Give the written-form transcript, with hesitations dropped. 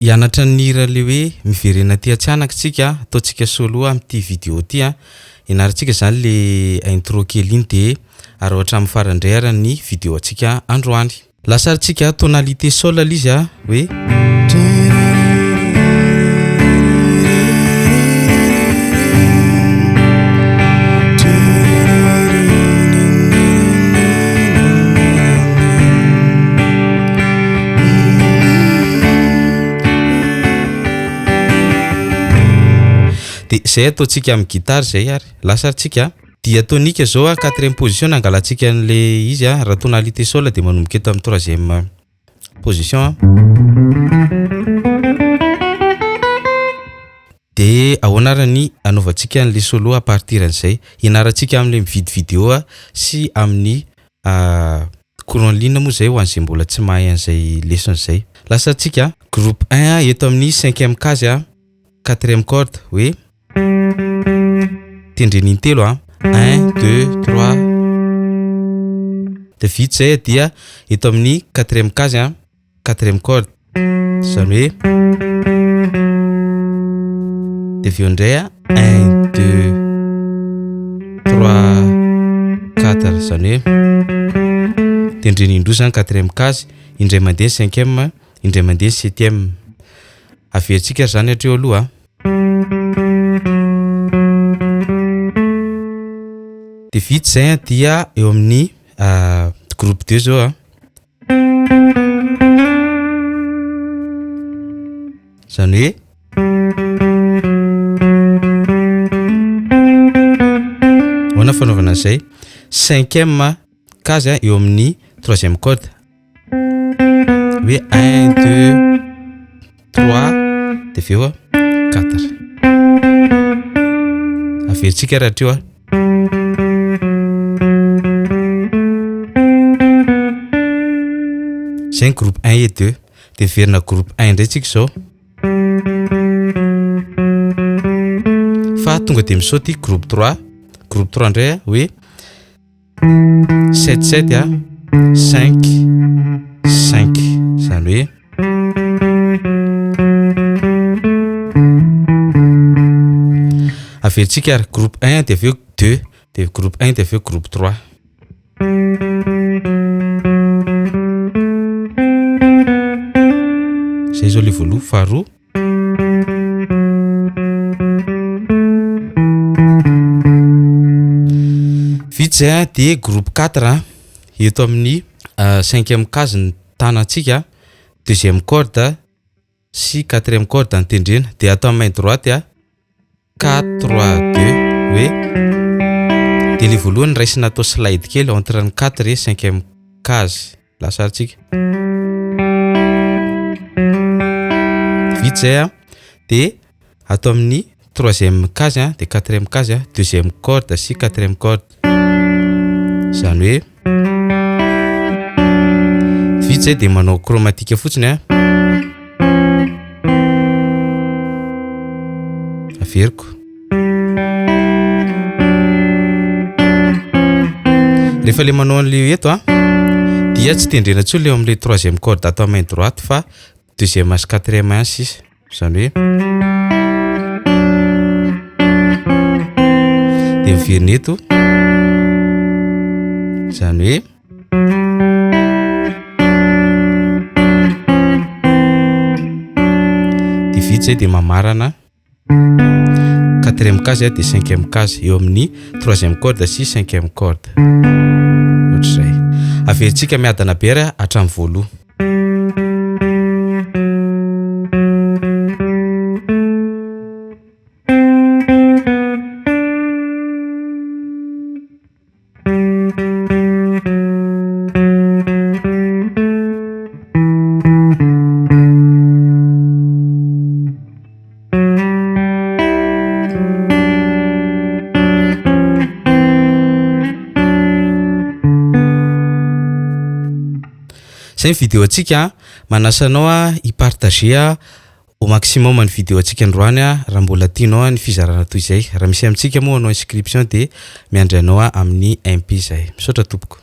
Hianatra ny hira le hoe miverena aty Antsihanaka tsika, ataontsika solo amin'ity vidéo ity a. Ianarantsika zany le intro kely iny de araho hatramin'ny farany indray ara ny vidéo antsika androany. Lasa ary tsika tonalité sol le izy a hoe. De zay ataontsika amin'ny gitara zay ary lasa ary tsika diatonique zao a quatrième position nangalantsika an'le izy a raha tonalité sol de manomboka eto amin'ny troisième position a. De ahoana ary ny anaovantsika an'le solo à partir an'izay? Ianarantsika amin'le mividy vidéo a sy amin'ny cours en ligne moa zay ho an'izay mbola tsy mahay an'izay lesona zay. Lasa antsika groupe 1 eto amin'ny cinquième case a, quatrième corde hoe tendreny intelo a, 1 2 3 de vita zay dia eto amin'ny quatrième case a, quatrième corde zany hoe de avy eo indray a 1 2 3 4 zany hoe tendreny indroa zany quatrième case, indray mandeha ny cinquième, indray mandeha ny septième. Averintsika ary zany hatreo aloha. De vita zay a dia eo amin'ny groupe 2 zao a. Zany hoe ahoana fanaovana an'izay? Cinquième case eo amin'ny troisième corde hoe 1 2 3 de avy eo a 4. Averintsika raha hatreo a. Zay ny groupe 1 et 2 de miverina groupe 1 indray tsika zao. Fa tonga de misaoty groupe 3, groupe 3 indray a hoe 7 7 a 5 5 zany hoe averintsika ary groupe 1 de avy eo 2 de groupe 1 de avy eo groupe 3. Zay zao le voaloha, faharoa. Vita zay a de groupe 4 a eto amin'ny cinquième case ny tanantsika, deuxième corde sy quatrième corde ny tendrena de atao amin'ny main droite a 4 3 2 hoe de le voalohany raisina atao slide kely entre ny 4 et cinquième case lasa ary tsika. Vita zay a de atao amin'ny troisième case a de quatrième case a deuxième corde sy quatrième corde zany hoe vita zay de manao chromatique fotsiny a. Averiko. Rehefa le manao an'le eto a dia tsy tendrena intsony le eo amin'le troisième corde atao main droite fa deuxième sy quatrième ihany sisa zany hoe de miverina eto zany hoe de vita zay de mamarana quatrième case de cinquième case eo amin'ny troisième corde sy cinquième corde ohatr'izay. Averintsika miadana be ary hatramin'ny voaloha. Zay ny vidéo antsika, manasa anao a hi-partager au maximum ny vidéo antsika androany a raha mbola tianao ny fizarana toy izay. Raha misy amintsika moa hanao inscription de miandry anao amin'ny MP zay. Misaotra tompoko.